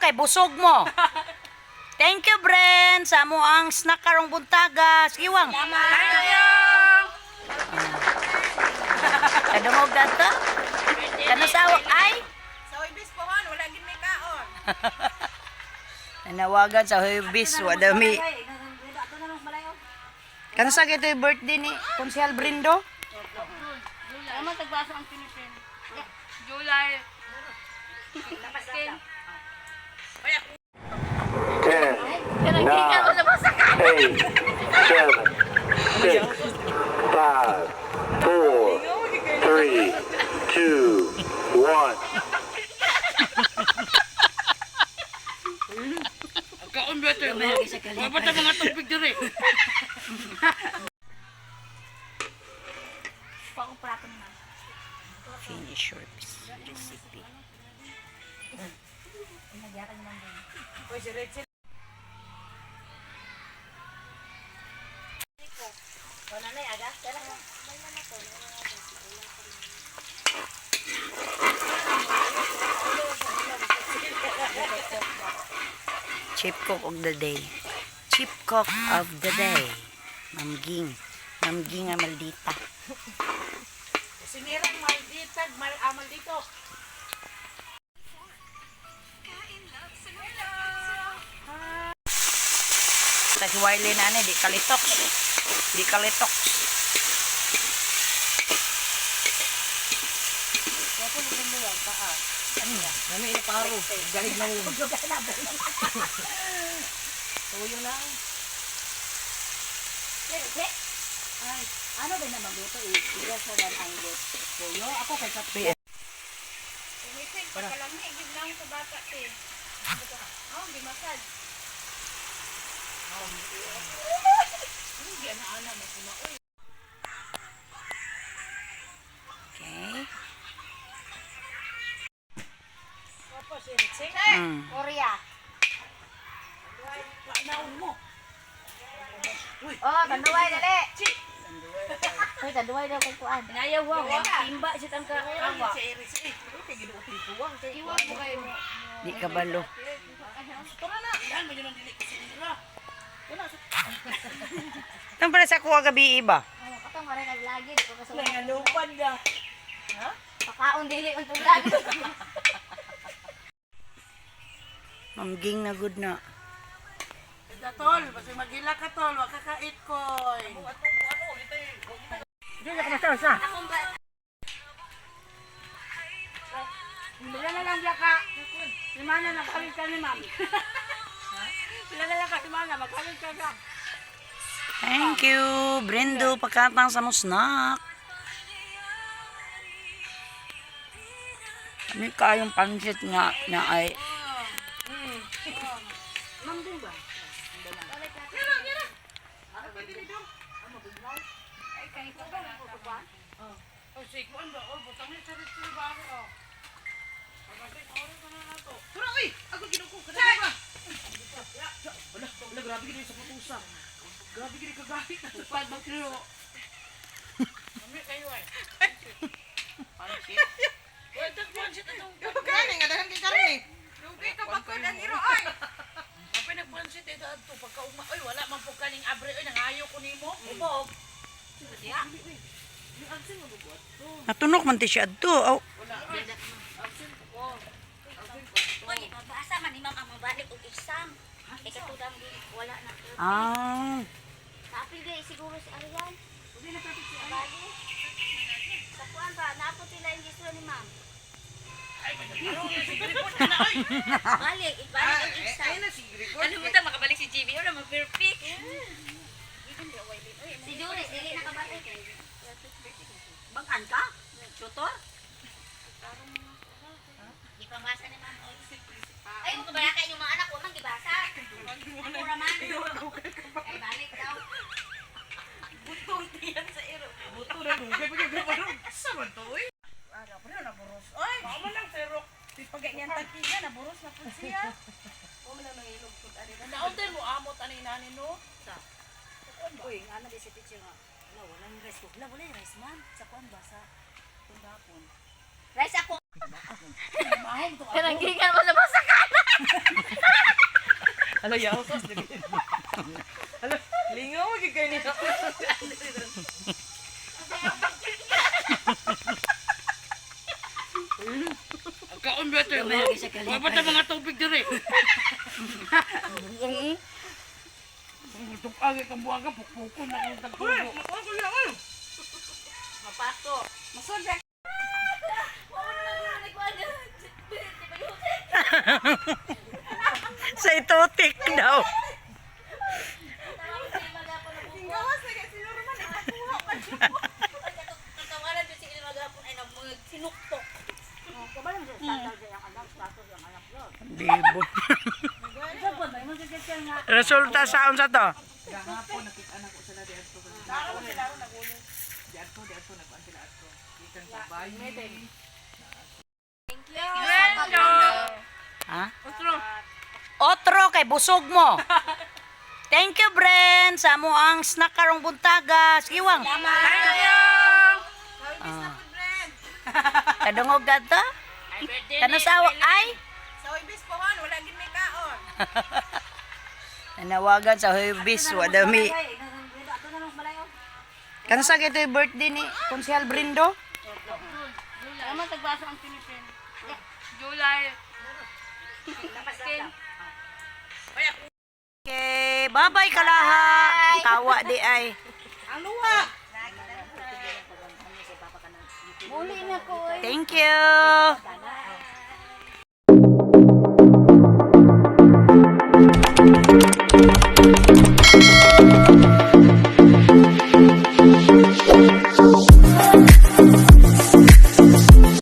kay busog mo. Thank you, Bren, sa amo ang snack karong buntaga. Sige, Wang. Thank you! Kadungog ka to? Kano sa ay? Sa Ibis po hon, wala gid may kaon. Nanawagan sa Huwebes, wadami. Kano sa ito yung birthday ni Konsehal Brindo? Tama, tagbasa ang Pilipin. July 10. 10, 9, 8, 7, 6, 5, 4, 3, 2, 1. Kaon ba ito? Wala pa mga tubig diri. Finish your recipe. Chief cook of the day. Chief cook of the day. Ma'am Ging. Ma'am Ging ang maldita. Sinirang maldita, mal amal dito. Ta si Wiley na ani, di kalitok. Di kalitok. Nami ina paro, galig na mo. Tuyo na. Ano ba na magluto eh? Igas na lang ang puyo. Ako kay sa Umisin, pagkalami, gid lang sa bata eh. Oh, gimasad. Okay. Korea. Oh, tanduay dali. Uy, tanduay daw kung kuan. Inayaw wa, timba siya tang kawa. Iwan mo kayo. Di kabalo. Itong pala sa kuha gabi iba. Ano katong karon naglagi di ko kasuot. Nangalupan ka. Pakaon dili untong lagi. Ma'am Ging na good na. Ida tol, basta magila ka tol, wa ka kait koy. Wala na lang ka. Limana na kawin ka ni ma'am. Wala na lang ka, limana, magkawin ka ka. Thank you, Brendo, pagkatang sa mo snack. Kami kayong pansit nga na ay Oh, sige, kuan ba? Oh, butang ni sa rito ba ako? Oh. Tara, oy! Ako ginuko ka na ba? Wala, wala, grabe gid sa putusa. Grabe gid kagahi. Tupad ba kilo? Mami kayo ay. Pansit. Wala tag pansit atong. Kani nga daghan kay karne. Lugi ka pa ko ang iro ay. Kapag nagpansit ito adto pagkaugma, oy wala man po kaning abre oy nangayo ko nimo. Ubog. Natunok man ti siya adto. Aw, Uy, mabasa man ni ma'am ang mabalik og exam. Kay katudang di wala na. ah. Kaapil gay siguro si Arian. Bali. Sa kuan ba naapot sila yung giswa ni ma'am. Balik, ibalik ang exam. Ano mo ta makabalik si GB ora ma-perfect. Si Doris dili nakabalik. Bang-an ka? Tutor? Gipamasa ni ma'am. Oy. Ay, mo kabaraka inyong mga anak, wa man gibasa. Ako ra man. Ay, balik daw. Buto na dugay pa gyud pa Sa man to oy. Aga pa na buros oy. Mao man lang serok. Pag ganyan tagtiga, naburos na po siya. Naunday mo amot ani nani no. Uy, nga na di si teacher nga. Wala, wala yung rice ko. Wala, wala yung rice man. Sa kuan ba? Sa tundapon. Rice ako. Karanggigan mo sa masakan. Ano yaw? Ano? Lingaw mo kayo niya. Kaon ba ito? Wala pa mga tubig diri. Buong o. Agi kang buwaga, pukpukon na kang tagtubo. Mapato. Masod. Sa itutik daw. Katawaran dyan si Ilma gapon ay sinuktok. Bibo. Resulta sa unsa to? Gahapon nakita na ko sila di adto. Di adto, di adto nagkuan sila adto. Gikan sa bayi. Ha? Otro kay busog mo. Thank you, Bren. Sa mo ang snack karong buntaga. Siwang. Ah. Kadungog ka to? Kano sa ay? Sa Huwebes po hon, wala gid may kaon. Nanawagan sa Huwebes, wa dami. Kano sa kito yung birthday ni Konsehal Brindo? July. Okay, bye-bye kalaha. Tawa di ay. Ang luwa. Thank you.